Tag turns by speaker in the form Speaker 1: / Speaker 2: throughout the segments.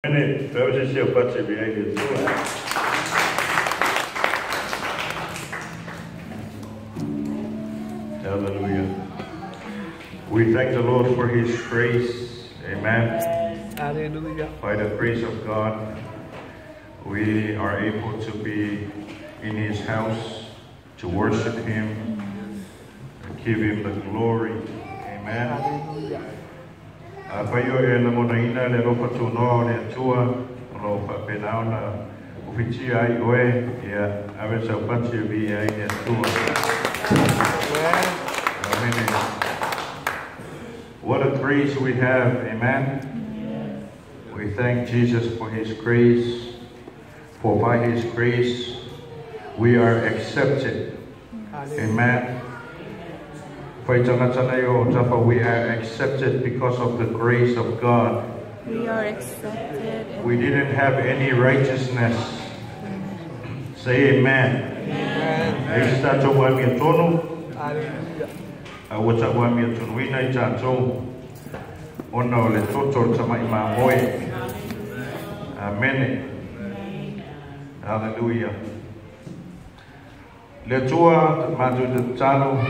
Speaker 1: Amen. Hallelujah. We thank the Lord for His grace. Amen.
Speaker 2: Hallelujah.
Speaker 1: By the grace of God, we are able to be in His house, to worship Him, and give Him the glory. Amen.
Speaker 2: Hallelujah.
Speaker 1: Afai o e lagonaina le alofa tunoa o le Atua o loo faapena ona ofitia ai oe, ia ave sau pati e viia ai le Atua. Amen. What a grace we have, amen. We thank Jesus for His grace, for by His grace we are accepted. Amen. We are accepted because of the grace of God.
Speaker 3: We are accepted.
Speaker 1: We didn't have any righteousness. Say amen.
Speaker 2: Amen. Hallelujah.
Speaker 1: Amen. Hallelujah. Le tua matu te talo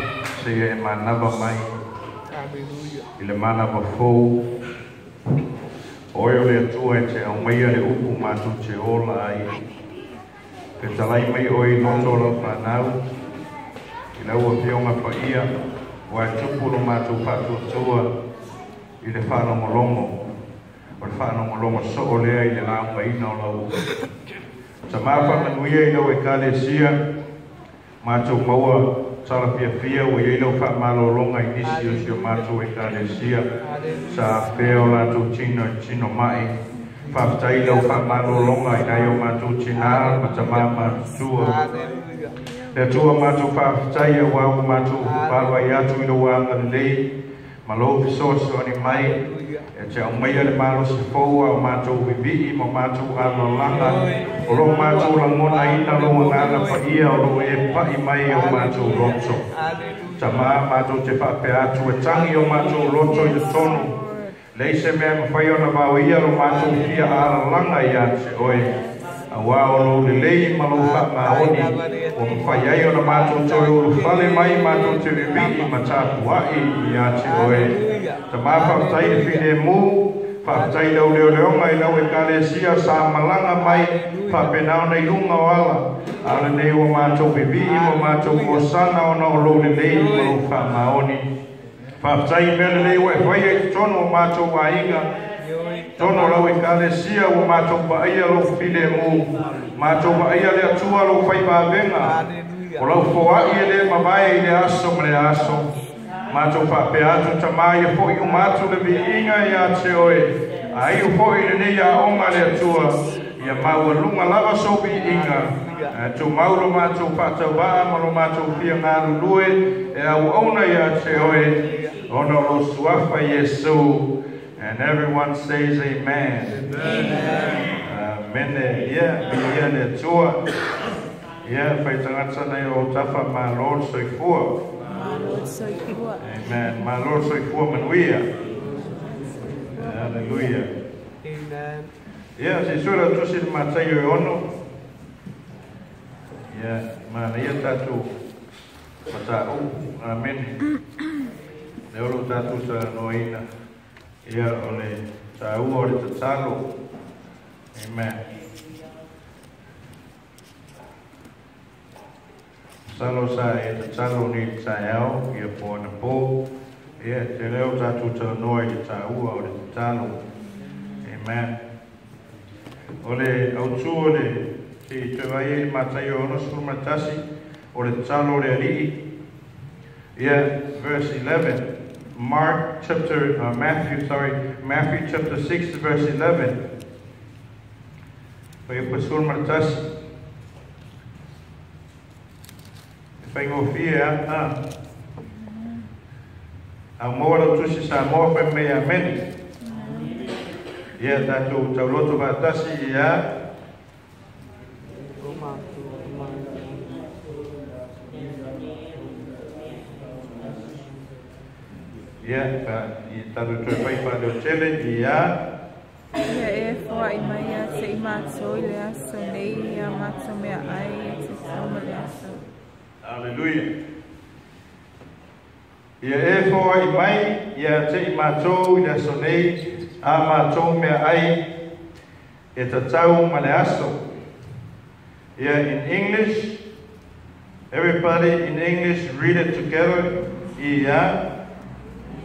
Speaker 1: se e manava mai.
Speaker 2: Hallelujah.
Speaker 1: I le manava fou. Oe o le Atua e te aumaia le upu matu te ola ai. Pe talai mai oe i loto lau whanau. I lau afioga paia. Ua e tupu lo matu whaatuatua i le whaalongolongo. O le whaalongolongo soo lea i le laungaina o lau upu. Sa mafa manuia i lau ekalesia. Mātou maua tala fiafia ua iai lau faamalōloga i nisi o si o matou ekalesia sa afea o latou tino i tino ma'i faafetai lau faamalōloga i nai o matou tinā ma tamā matutua le Atua matou faafetai auā ua matou palu ai atu i lou agalelei ma lou fesoasoani mai e te aumaia le malosi fou a o matou vivii ma matou alalaga o loo matou lagonaina lou agaga paia o loo e pa'i mai o matou loto. Tamā matou te faapea atu e tagi o matou loto i totonu. Leai se mea mafai ona vaoia lo matou fia alalaga iā te oe. Auā o lou lelei ma lou faamaoni ua mafai ai ona matou toe ulufale mai matou te vivii ma tapua'i iā te oe. Tamā faafetai le filemu, faafetai lau leoleoga i lau ekalesia sa malaga mai faapena ona i luga o ala. A o lenei ua matou vivii ma matou mosana ona o lou lelei ma lou faamaoni. Faafetai i mea lelei ua e faia i totonu o matou aiga. Totonu o lau ekalesia ua matou vaaia lou filemu. Matou vaaia le Atua lou faivavega. O lau foa'i e lē mavae i le aso ma le aso. Matou faapea atu tamā ia fo'i uma atu le viiga iā te oe. Aiu fo'i lenei aoga le Atua. Ia maualuga lava sou viiga. Ae tumau lo matou faatauvaa ma lo matou fia galulue e auauna iā te oe. Ona o lou suafa Iesu. And everyone says amen. Amen. Ia, viia le Atua. Ia, faitagata nei o tafa malo le soifua. Amen. Malo le soifua manuia. Hallelujah.
Speaker 2: Amen.
Speaker 1: Ia, se sui lau tusi le Mataio e 6. Ia, manaia tatou mata'u. Amen. Le olo tatou talanoaina. Ia, o le tāua o le tatalo. Amen. Salo sa e tatalo ni le taeao, ia po ana pō. Ia, te leo tatou talanoa i le tāua o le tatalo. Amen. O le autū o le te i toe vai ai Mataio 61, o le tatalo o le alii. Ia, verse 11. Mark chapter, Matthew, sorry, Matthew chapter 6, verse 11. Pai pasul martasi. E whaingofie a. A moa lau tusi sa moa whai mei ameni. Ia tātou tauloto whaatasi ia. Ia, i tātou toe whai wha leo tele ia.
Speaker 3: Ia e foaʻi mai ia te i mātou i le aso nei ia mātou meaʻai e tatau ma le aso.
Speaker 1: Hallelujah. Ia e foaʻi mai ia te i mātou i le aso nei a mātou meaʻai e tatau ma le aso. Ia in English, everybody in English read it together. Ia.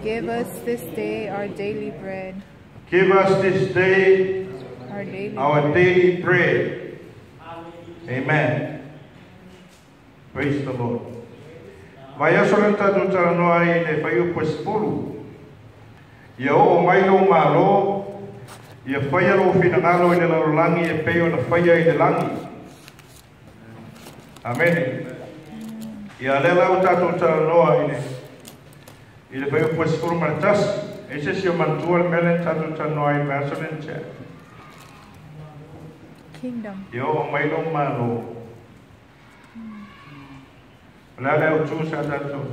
Speaker 3: Give us this day our daily bread.
Speaker 1: Give us this day
Speaker 3: Our daily
Speaker 1: our
Speaker 3: bread.
Speaker 1: daily bread. Amen. Praise the Lord. Vai aso le tatou talanoa ai i le fuaiupu e 10. Ia oo mai lou Malo, ia faia lou finagalo i le lalolagi e pei ona faia i le lagi. Amene. Ia lea la ua tatou talanoa i le i le fuaiupu e 11. E se si o manatua le mea lea na tatou talanoa ai i le vaiaso lea na tea.
Speaker 3: Kingdom.
Speaker 1: Ia oo mai lou Malo. O le a le autu sa tatou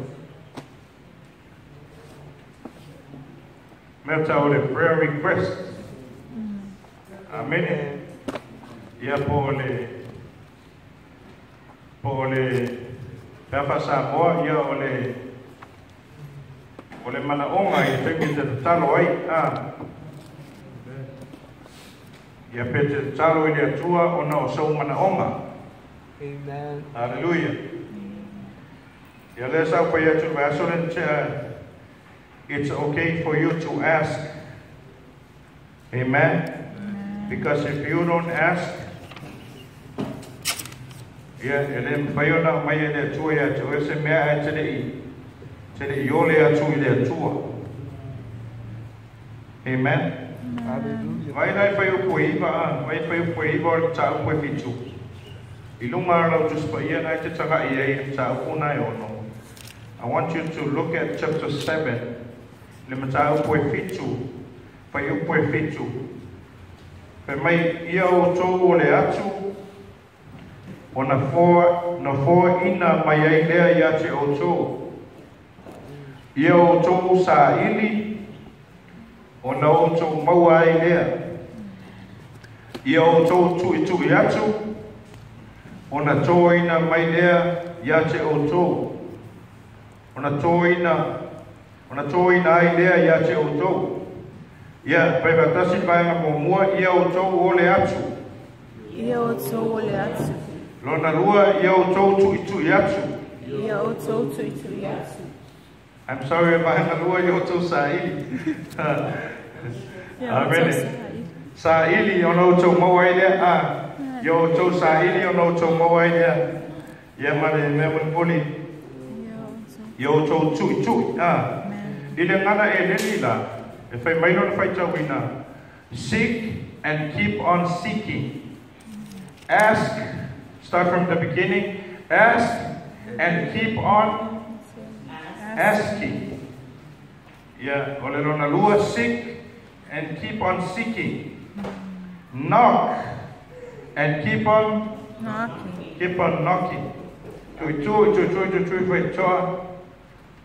Speaker 1: mea tau o le prayer request. Amene. Ia po o le po o le pe a faa-Samoa ia o le o le manaoga i le taimi e te tatalo ai a ia pe te tatalo i le Atua ona o sou manaoga.
Speaker 2: Amen.
Speaker 1: Hallelujah. Ia lea sa ou fai atu i le vaiaso lea na tea, it's okay for you to ask. Amen. Because if you don't ask, ia e le mafai ona aumai e le Atua ia te oe se mea ae te le i te le i ole atu i le Atua. Amen.
Speaker 2: Hallelujah.
Speaker 1: Vai la e fuaiupu e 9 a, vai e fuaiupu e 9 o le mataupu e 7. I luga o lau Tusi Paia na e te tagai ai i le mataupu na e 6. I want you to look at chapter 7, le mataupu e 7, fuaiupu e 7. Fai mai, Ia outou ole atu, ona foa, na foaina mai ai lea ia te outou. Ia outou saili, ona outou maua ai lea. Ia outou tuitui atu, ona toaina mai lea ia te outou. Ona toaina, ona toaina ai lea ia te outou. Ia, fai faatasi le vaega muamua, ia outou ole atu.
Speaker 3: Ia outou ole atu.
Speaker 1: Lona lua, ia outou tuitui atu.
Speaker 3: Ia outou tuitui atu.
Speaker 1: I'm sorry, vaega lua, ia outou saili.
Speaker 3: Ia outou
Speaker 1: Amene.
Speaker 3: saili.
Speaker 1: Saili ona outou maua ai lea. A, ia outou saili ona outou maua ai lea. Ia ma le mea mulimuli.
Speaker 3: Ia outou.
Speaker 1: Ia outou tuitui. A,
Speaker 3: Amen.
Speaker 1: i le gagana eleni la, e fai mai lona faitauina, seek and keep on seeking. Ask, start from the beginning, ask and keep on asking. Ia, o le lona lua, seek and keep on seeking. Knock and keep on
Speaker 3: Knocking.
Speaker 1: keep on knocking. Tuitui, tuitui, tuitui, faitoa.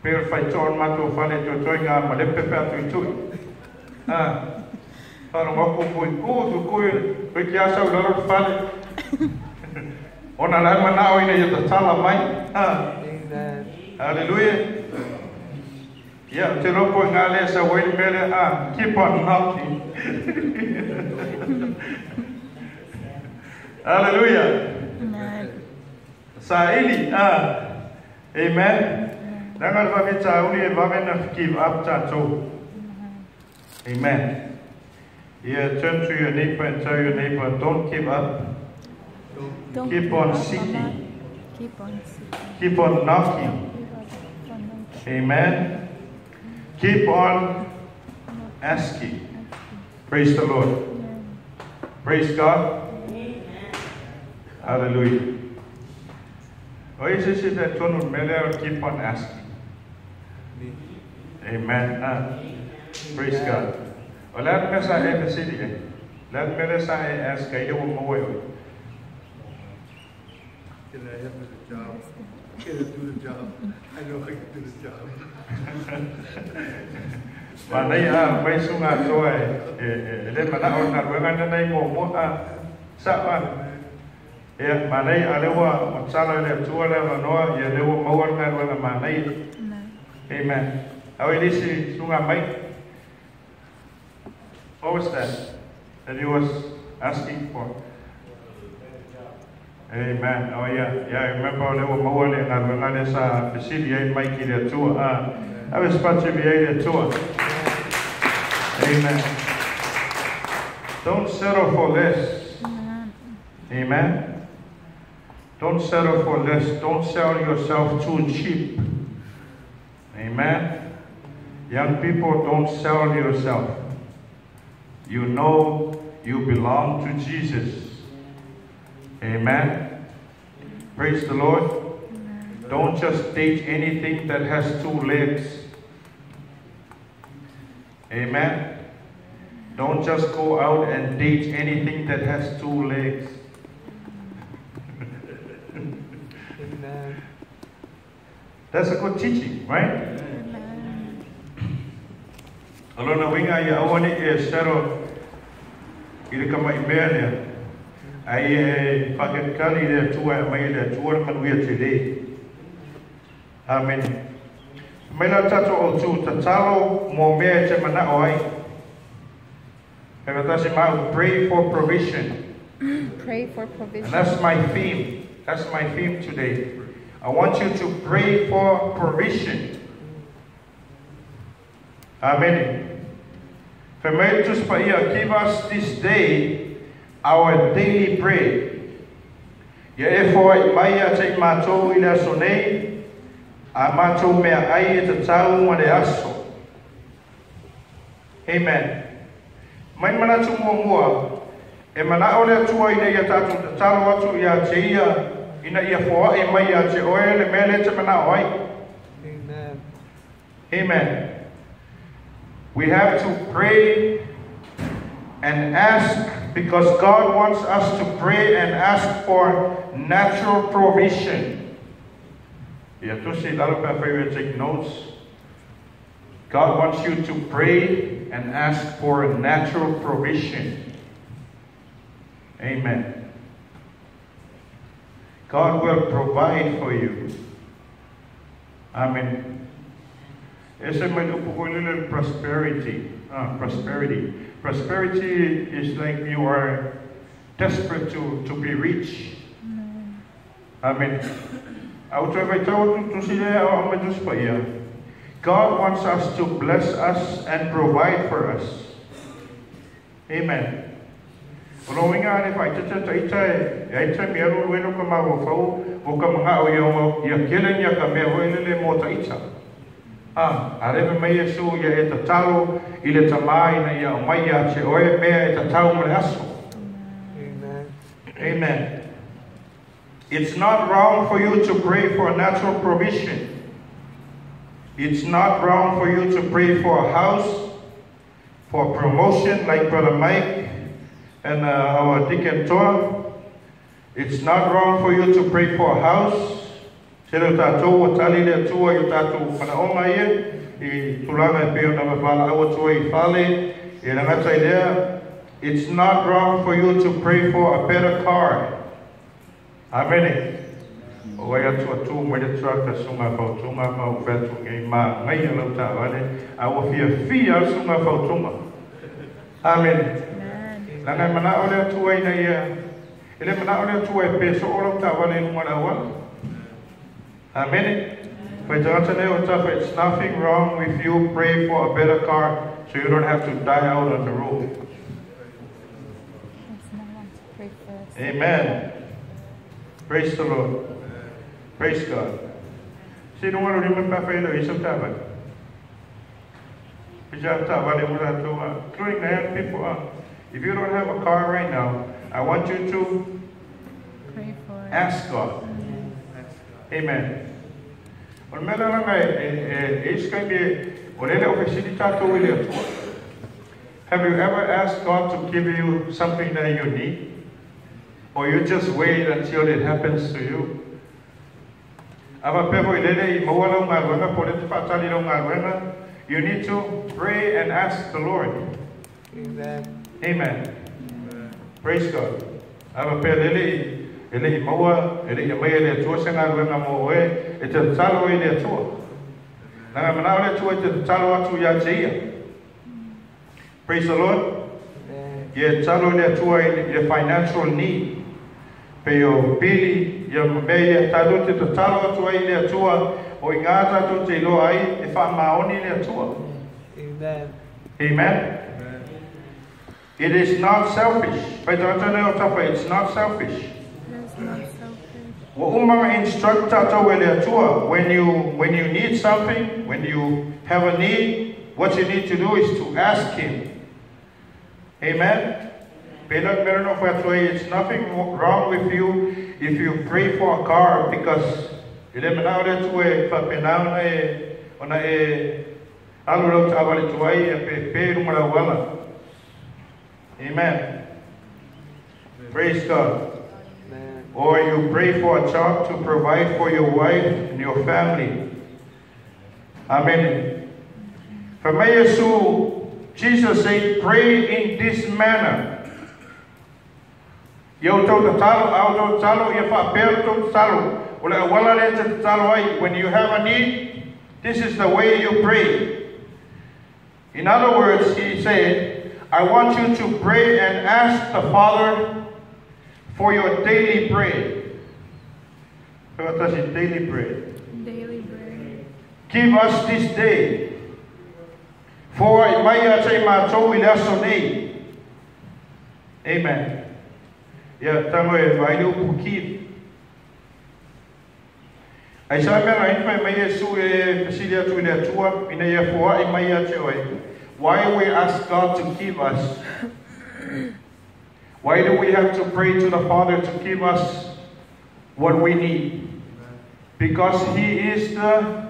Speaker 1: Pe o le faitoa o le matou fale tuitui ngā malepe pe a tuitui. Ah, faalogo atu pui ku, tuitui, pui ki asa u lalo le fale. Ona la e manao ina ia tatala mai. Ah,
Speaker 2: Amen.
Speaker 1: hallelujah. Ia, ou te iloa po o i ina lea e sau ai le mea lea, ah, keep on knocking. Hallelujah.
Speaker 3: Amen.
Speaker 1: Saili, ah, amen. Leaga o le faafitauli e vave ona give up tatou. Amen. Yeah, turn to your neighbor and tell your neighbor, don't give up.
Speaker 3: Don't
Speaker 1: Keep
Speaker 3: give
Speaker 1: on
Speaker 3: up,
Speaker 1: seeking.
Speaker 3: Mama. Keep on seeking.
Speaker 1: Keep on knocking.
Speaker 3: Keep on knocking.
Speaker 1: Amen. Keep on asking. Praise the Lord.
Speaker 3: Amen.
Speaker 1: Praise God. Hallelujah. O i se isi e talitonu i le mea lea o le keep on asking. Amen. Ah, praise God. O le a le mea sa e fesili ai? O le a le mea lea sa e ask ai lea ua maua e oe?
Speaker 2: Can I have the job? Can I do the job? I know I can do the job.
Speaker 1: Manaia a mai suga atoa e le mana'o le galuega lenei muamua sa'o ia manaia a lea ua tatala e le Atua le avanoa ia lea ua maua le galuega manaia. Amen. Au e lisi suga mai. What was that that he was asking for? Amen. Oh yeah, I remember le ua maua le galuega lea sa fesili ai mai ki le Atua. Ave se faatele ai le Atua. Amen. Don't settle for less. Amen. Don't settle for less. Don't sell yourself too cheap. Amen. Young people, don't sell yourself. You know you belong to Jesus. Amen. Praise the Lord. Don't just date anything that has two legs. Amen. Don't just go out and date anything that has two legs.
Speaker 2: Amen.
Speaker 1: That's a good teaching, right?
Speaker 3: Amen.
Speaker 1: O lona uiga ia aua ne'i e settle i le kama'i mea lea. Ai e faakalikali i le Atua e aumai e le Atua le manuia telē. Amene. Mai la tatou autū tatalo mo mea e te mana'o ai. E faatasi ma a'u, pray for provision.
Speaker 3: Pray for
Speaker 1: And
Speaker 3: provision.
Speaker 1: that's my theme. That's my theme today. I want you to pray for provision. Amen. Fai mai le Tusi Paia, give us this day our daily bread. Ia e foa'i mai ia te i matou i le aso nei, a matou meaai e tatau ma le aso. Amen. Mai manatu muamua, e mana'o le Atua ina ia tatou tatalo atu ia te ia, ina ia foa'i mai ia te oe le mea lea e te mana'o ai.
Speaker 2: Amen.
Speaker 1: Amen. We have to pray and ask because God wants us to pray and ask for natural provision. Ia tusi lalo pe afai we take notes. God wants you to pray and ask for natural provision. Amen. God will provide for you. Amen. Ese mai upu foi lele prosperity. Prosperity. Prosperity is like you are desperate to be rich. Amen. Au toe faitau atu tusi lea o au mai Tusi Paia. God wants us to bless us and provide for us. Amen. O lona uiga a le faaeteete ta ita e ai taimi e alualu ai lou ka mafaufau o ka mana'o ia ia kele nia ka mea foi lele mo ta ita. A lea fai mai Iesu ia e tatalo i le Tamā ina ia aumai ia te oe mea e tatau ma le aso.
Speaker 2: Amen.
Speaker 1: Amen. It's not wrong for you to pray for natural provision. It's not wrong for you to pray for a house, for promotion like Brother Mike and our Deacon Toa. It's not wrong for you to pray for a house. Tele o tatou ua tali le Atua i o tatou manaoga ia i tulaga e pei ona vavalaau atu ai i fale e le gata i lea. It's not wrong for you to pray for a better car. Amene. O ai atu atu mai le truck a suga fautuga ma ou fai atu nei manaia lau taavale a ua fiafia lava suga fautuga. Amene. Leaga e mana'o le Atua ina ia e le mana'o le Atua e pe soo lau taavale i luga o le auala. Amene. Fai tagata nei o tafa, it's nothing wrong with you pray for a better car so you don't have to die out on the road.
Speaker 3: It's not wrong to pray for us.
Speaker 1: Amen. Praise the Lord. Praise God. Se luga lo lima pe afai e le o i ai sau taavale. Pisa taavale mo tatou, including the young people. If you don't have a car right now, I want you to
Speaker 3: Pray for it.
Speaker 1: ask God. Amen. O le mea lea laga e i ai se taimi o lea e le o fesili tatou i le Atua. Have you ever asked God to give you something that you need? Or you just wait until it happens to you? A faapea foi lele i maua lau galuega po o lea e te faatali i lau galuega You need to pray and ask the Lord.
Speaker 2: Amen.
Speaker 1: Amen. Praise God. Ava pea lele e le i maua, e le i mai e le Atua se galuega mo oe, e te tatalo i le Atua. Naga manao le Atua e te tatalo atu ia te ia. Praise the Lord.
Speaker 2: Amen.
Speaker 1: Ia tatalo i le Atua i le financial need. Pe o pili, ia mea ia tātou te tatalo atu ai i le Atua, o i ngā tātou te iloa ai, e whaamaoni le Atua.
Speaker 2: Amen.
Speaker 1: Amen. It is not selfish. Pai tangata nei o tapa, it's not selfish.
Speaker 3: It is not selfish.
Speaker 1: Ua uma instruct tātou e le Atua, when you need something, when you have a need, what you need to do is to ask Him. Amen? Pela meron o whai it's nothing wrong with you if you pray for a car, because i le manao le Atua e whapenau na e, ona e alu lau tāwale tuai e pe pe runga lau wala. Amen. Praise God.
Speaker 2: Amen.
Speaker 1: Or you pray for a job to provide for your wife and your family. Amen. For Yesu, Jesus said, pray in this manner. Ia tau tatalo, au tau tatalo, ia whaapea tau tatalo. O le awala le te tatalo ai. When you have a need, this is the way you pray. In other words, he said, I want you to pray and ask the Father for your daily bread. What does it, daily bread?
Speaker 3: Daily bread.
Speaker 1: Give us this day. For i mai a te mātou i le aso nei. Amen. Ia tango e vaile upu give. Ai sa mea na inwhai mai Yesu e pesili atu i le Atua, ina ia foai mai a te oe. Why we ask God to give us? Why do we have to pray to the Father to give us what we need? Because He is the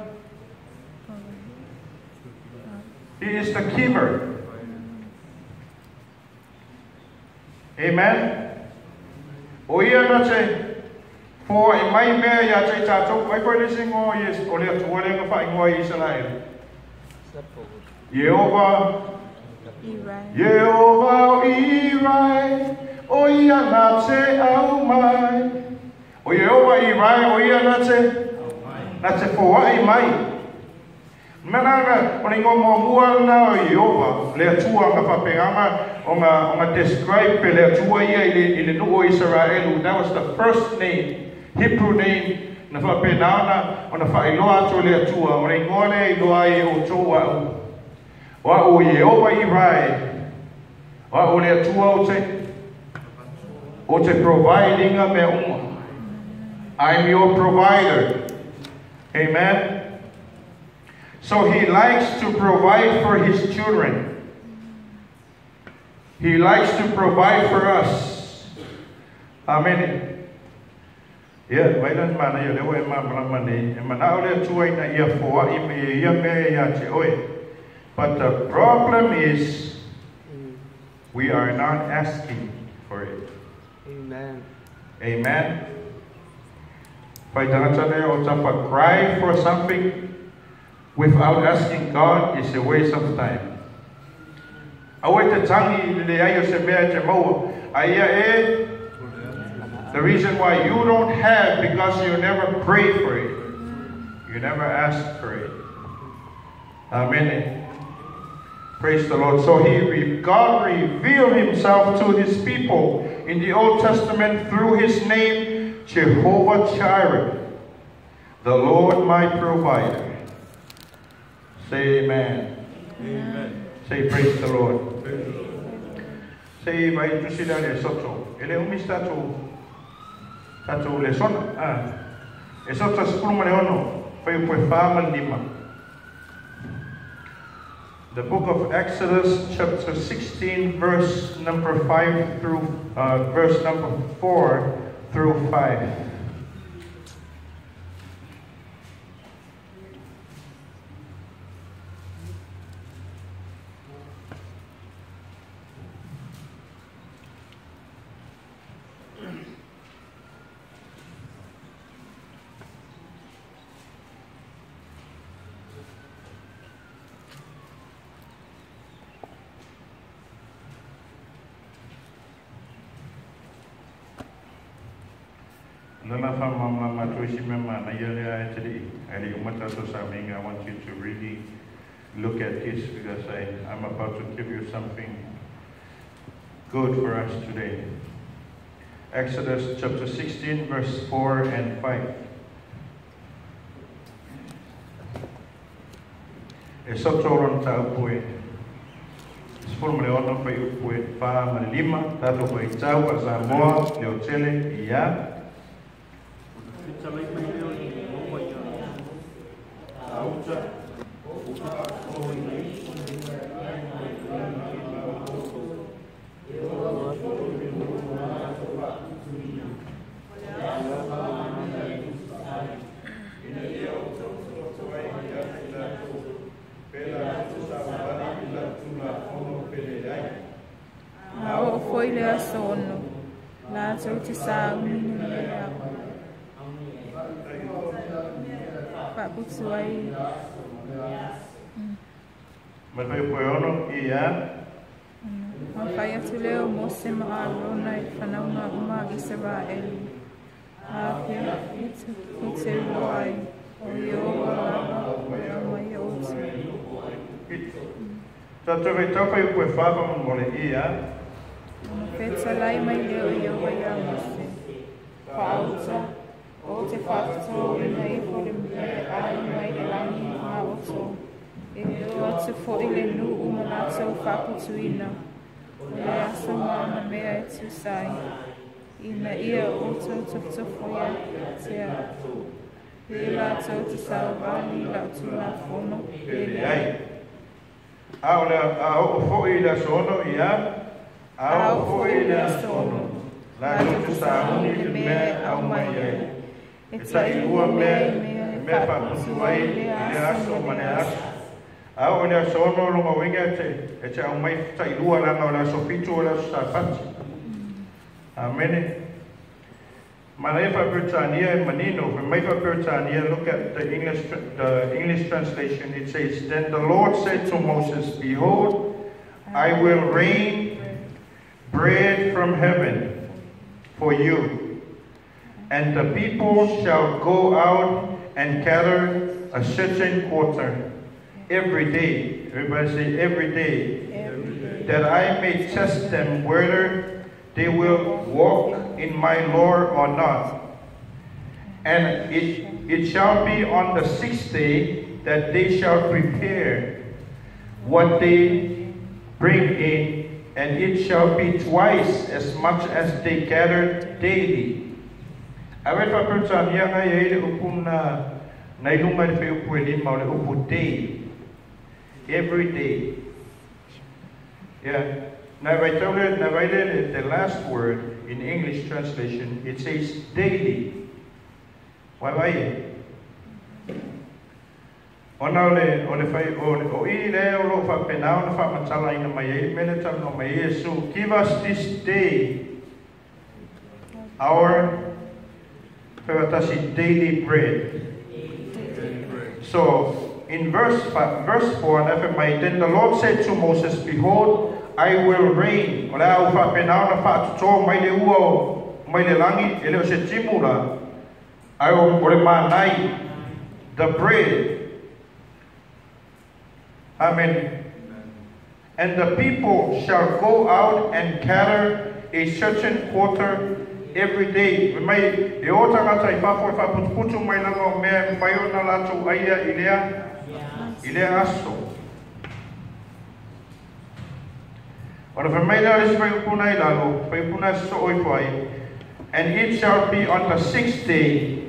Speaker 1: giver. Amen. O ia na te for i mai mea ia te tātou, ai koe le singo yes, o le Atua le ngawha ingoa i Israel. Jehovah, Jehovah Irai, o ia na te au mai. O Jehovah Irai, o ia na te foai mai. Mananga, o ni ngō mua na o Jehovah, le Atua nga whapenganga, o nga describe pe le Atua ia i le nuu o Israel. That was the first name, Hebrew name, na whapenaona, o na whailoa atu le Atua, o ni ngō le iloa i o tō au. O Jehovah Irai, o le Atua o te providinga mea uma. I'm your provider. Amen. So He likes to provide for His children. He likes to provide for us. Amen. Ia, wailan mana ia lewa e mamalama nei, e manao le Atua ina ia foai me ia mea ia te oe. But the problem is, we are not asking for it.
Speaker 2: Amen.
Speaker 1: Amen. Cry for something without asking God is a waste of time. Awe te tangi le ai o se mea te maua. Aia e, the reason why you don't have, because you never pray for it. You never ask for it. Amen. Praise the Lord. So God revealed Himself to His people in the Old Testament through His name, Jehovah Jireh, the Lord my provider. Say amen.
Speaker 3: Amen.
Speaker 1: Say praise the Lord. Praise the Lord. Say vai tusila le soto. Ele umista tu tatu le sona. Ah. E soto sepuluh male ono. Pai pue fama lima. The book of Exodus, chapter 16, verse number 5 through verse number 4 through 5. Lana wha mamla ma isi mea manaia lea e te li'i. Ai le uma tātou sauniga, I want you to really look at this because I'm about to give you something good for us today. Exodus chapter 16, verse 4 and 5. E soto ron ta upu e. 16 fuaiupu e 4 ma le 5, tātou faitau a Samoa, leotele, ia.
Speaker 4: Fetalai mai lea o Iehofa iā Auta, ou te faatotoina ifo le mea e ai mai le lagi e la outou. E oo atu foi le nuu ma latou faaputuina. O le aso lena e tusa ai.
Speaker 1: Ina ia outou tofotofo ai ia te i latou, pe latou te savavali i lau tulafono pe leai.
Speaker 3: A oo foi le aso 6, latou te sauni le mea e faaputu ai.
Speaker 1: Ma le fuaiupu e 6, ia.
Speaker 3: Ona fai atu lea o Mose ma Arona i fanauga uma a Isaraelu. A pea e te iloa ai, o Iehofa lava e aumaia outou.
Speaker 1: Tātou faitau fuaiupu e 4 faamolemole, ia.
Speaker 3: Ona fetalai mai lea o Iehofa iā Mose. Faauta, o te faatotoina ifo le mea e ai mai le lagi ma outou. E oo atu foi le nuu ma latou faaputuina. O le aso ma ona mea e tusa ai. Ina ia outou tofotofo ia te au. Pe latou te savavali i lau tulafono pe leai.
Speaker 1: A o le a oo foi i le aso 6, ia. A oo foi i le aso 6. Latou te sauni le mea e aumai ai.
Speaker 3: E
Speaker 1: E tailua mea e mea faaputu ai i le aso ma le aso. A oo i le aso 6 lona uiga e te aumai tailua leaga o le aso 7 o le aso Sapati. Amene. Manaia faa-Peretania e manino, fai mai faa-Peretania, look at the English translation. It says, Then the Lord said to Moses, Behold, I will rain bread from heaven for you, and the people shall go out and gather a certain quarter every day. Everybody say every day.
Speaker 3: Every day.
Speaker 1: That I may test them whether they will walk in my law or not. And it shall be on the sixth day that they shall prepare what they bring in, and it shall be twice as much as they gather daily. A ve faa-Peretania nga ia i le upu na i luga i le fuaiupu e 5 o le upu day. Every day. Yeah. Na vai tau le, na vai le, the last word in English translation, it says daily. Wai vai e? Ona o le, o le whai, o le, o i le o lo wha penau na wha matala ina mai e, mele tau no mai e, so give us this day our whaiwatasi daily bread. So, in verse 5, verse 4, na wha mai, then the Lord said to Moses, Behold, I will rain. O le au wha penau na wha tutoa mai le ua o, mai le langi, e le o se timu la, ai o, o le manai, the bread. Amen. And the people shall go out and gather a certain quarter every day. Mai e o tangata i whafo e whaputuputu mai langa o mea e whai o na lātou aia i lea aso. Ona whai mai lea resi whai upuna i lalo, whai upuna so oi whai. And it shall be on the sixth day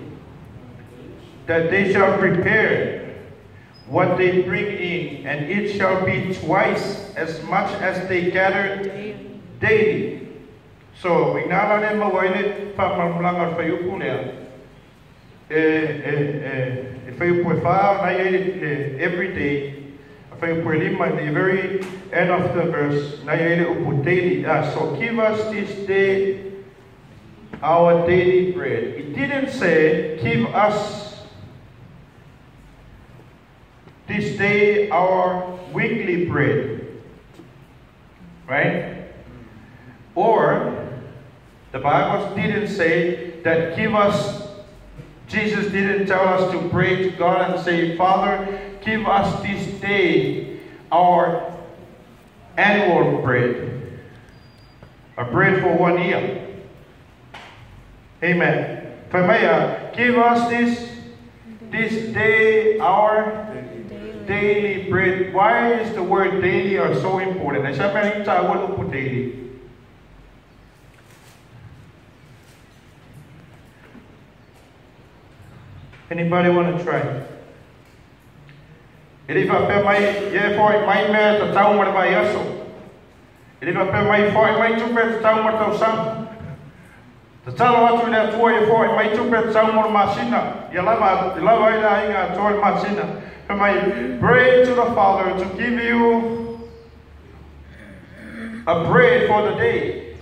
Speaker 1: that they shall prepare what they bring in, and it shall be twice as much as they gather daily. So, i ngā le maua i le whaamalamalaga o le fuaiupu lea, e fuaiupu e 4, na ia i le every day, a fuaiupu e 5, the very end of the verse, na ia i le upu daily. So, give us this day our daily bread. It didn't say, give us this day our weekly bread, right? Or The Bible didn't say that give us, Jesus didn't tell us to pray to God and say, Father, give us this day our annual bread. A bread for 1 year. Amen. Famaya, give us this day our daily bread. Why is the word daily are so important? Daily. Anybody want to try? Pray to the Father to give you a bread for the day.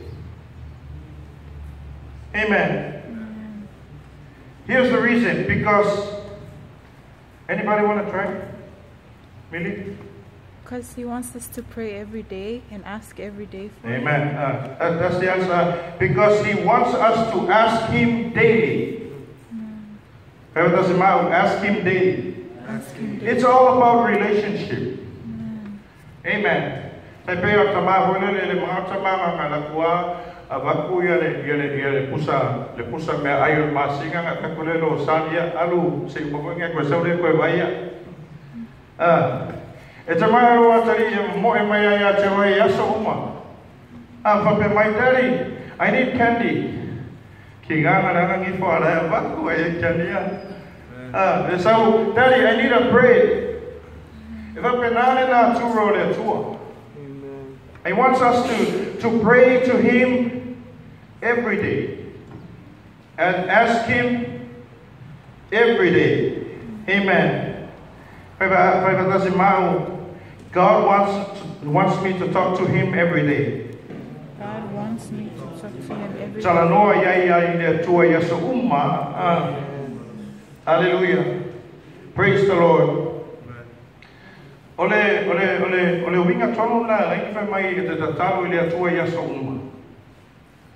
Speaker 1: Amen. Here's the reason, because anybody want to try? Millie?
Speaker 3: Because he wants us to pray every day and ask every day for it.
Speaker 1: Amen. That's the answer. Because he wants us to ask him daily. Ask him daily.
Speaker 3: Ask him daily.
Speaker 1: It's all about relationship. Amen. Avaku ia le pusa mea ai o le masinga nga takulelo o sania alu se umakonga koe saule koe vaia. E te mai alo atari e moe mai ai a te wai aso uma. Whape mai daddy, I need candy. Ki ngā ngā ngi fo ala avaku e candy a. E sau, daddy, I need a bread. E whape nāne nā tūro le atua. He wants us to pray to him every day and ask him every day. Amen. God wants me to talk to him every day.
Speaker 3: God wants me to talk to him every day.
Speaker 1: Hallelujah. Praise the Lord. Ole ole winga tonu na rangi fai mai e te tatalo i le atua i aso uma.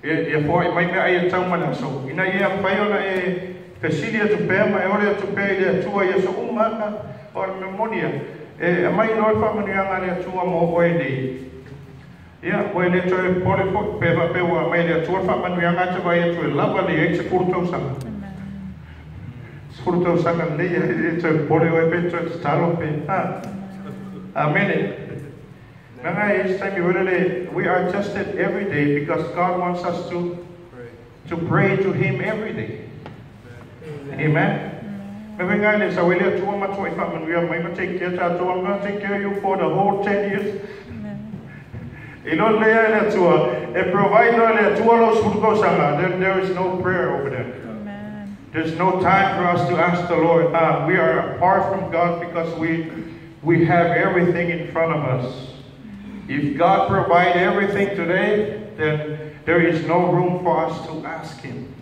Speaker 1: E foi mai mea ai e tau mana aso. Ina ia whai ona e fesili atu pea ma e ore atu pea i le atua i aso uma ka o le memonia. E mai loe whamanuianga le atua mo oe nei. Ia, oe le toe pole po, pe wa pe wa mai le atua whamanuianga te vai atu e lava le e te puru tausanga. Puru tausanga nei e toe pole oe pe toe tatalo pe. Amen. Each time we are tested every day because God wants us to pray to him every day. Amen. I'm going to take care of you for the whole 10 years. There is no prayer over there.
Speaker 3: Amen.
Speaker 1: There's no time for us to ask the Lord. We are apart from God because we have everything in front of us. If God provides everything today, then there is no room for us to ask him.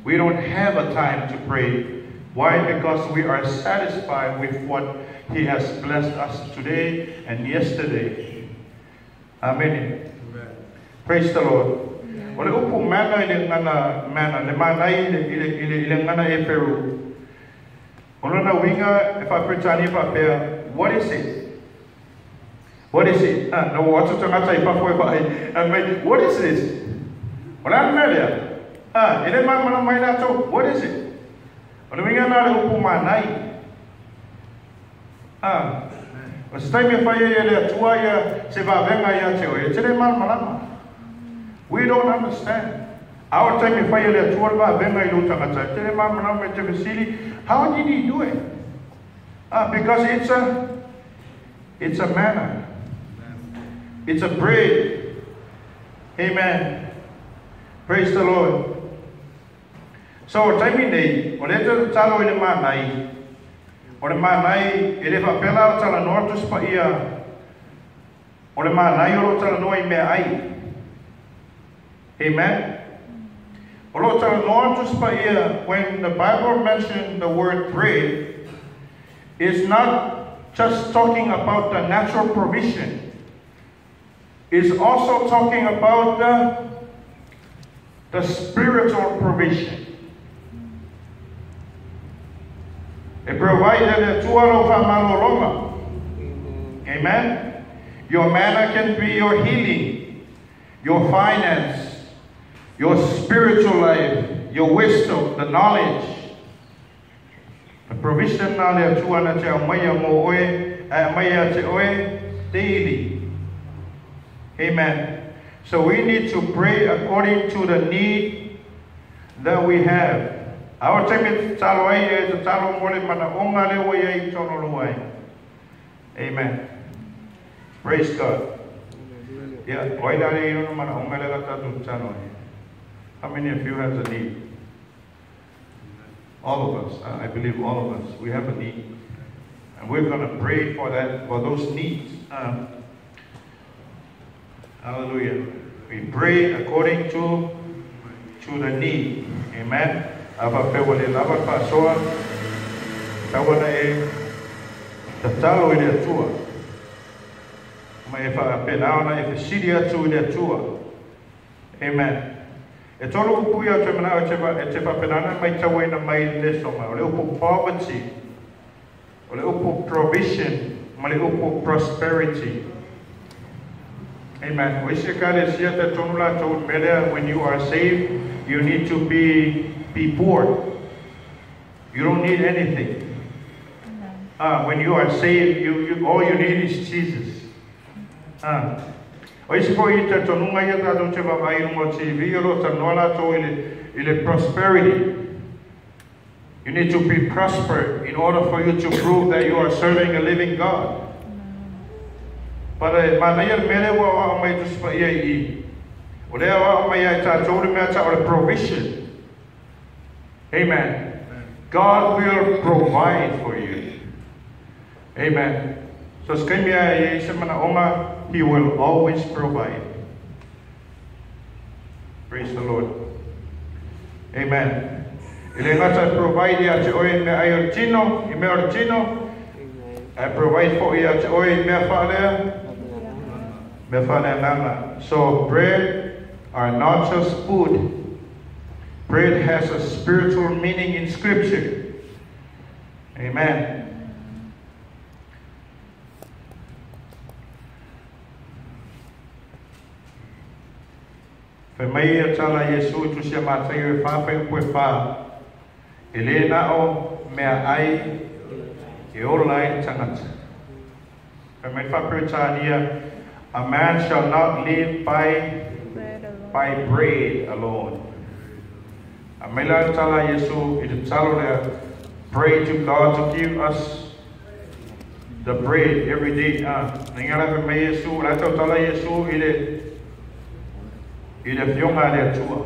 Speaker 1: We don't have a time to pray. Why? Because we are satisfied with what he has blessed us today and yesterday. Amen.
Speaker 2: Amen.
Speaker 1: Praise the Lord. Ole upu mana ile ngana mana le mana ile ngana e Peru. Olona winga e fa pretani fa pea. What is it? What is it? No, what is this? What is it? We don't understand. Our time if how did he do it? Because it's a manna. It's a bread. Amen. Praise the Lord. So time nei, o le talo i le manai. O le manai e le whapela o tala noa tuspa ia. O le manai o lo tala noa i mea ai. Amen. O lo tala noa tuspa ia, when the Bible mentioned the word bread, it's not just talking about the natural provision. It's also talking about the The spiritual provision. E provide e le Atua lou faamalologa.
Speaker 2: Amen.
Speaker 1: Amen. Your manna can be your healing, your finance, your spiritual life, your wisdom, the knowledge. The provision na le Atua na te aumaia mo oe, e aumaia te oe daily. Amen. So we need to pray according to the need that we have. Ao taimi tatalo ai e tatalo mo le manaoga lea ua i ai i totonu o lou aiga. Amen. Praise God.
Speaker 2: Hallelujah.
Speaker 1: Ia, o ai la le i lona manaoga lea la tatou tatalo ai? How many of you has a need? All of us. I believe all of us. We have a need. And we're going to pray for that, for those needs. Hallelujah. We pray according to the need. Amen. A faapea ua le lava le faasoa, tatau ona e tatalo i le Atua. Ma e faapena ona e fesili atu i le Atua. Amen. E tolu upu ia ou te manao e te faapena ona e maitauina mai i le soga. O le upu poverty, o le upu provision, ma le upu prosperity. Amen. O isi Ekalesia talitonu latou i le mea lea, when you are saved, you need to be poor. You don't need anything. When you are saved, all you need is Jesus. O isi foi talitonuga ia tatou te vaavaai i luga o TV, o lo o talanoa latou i le prosperity. You need to be prosper in order for you to prove that you are serving a living God. But e manaia le mea lea ua aoao mai e Tusi Paia i i. O lea e aoao mai ia i tatou le mea tau o le provision. Amen. God will provide for you. Amen. So se taimi lava e i ai se manaoga, He will always provide. Praise the Lord. Amen. E le gata e provide ia te oe i meaai o le tino, i mea o le tino,
Speaker 2: Amen.
Speaker 1: ae provide foi ia te oe i mea faalea, mea faaleagaga. So bread are not just food. Bread has a spiritual meaning in Scripture. Amen. Fai mai ia tala a Iesu i Tusi a Mataio e fa fuaiupu e fa, E le na o meaai e ola ai le tagata. Fai mai le Faa-Peretania, A man shall not live by
Speaker 3: Bread alone.
Speaker 1: by bread alone. Aumai la le tala a Iesu i le tatalo lea, pray to God to give us the bread every day. Na la fai mai Iesu, o la e tautala Iesu i le Afioga a le Atua.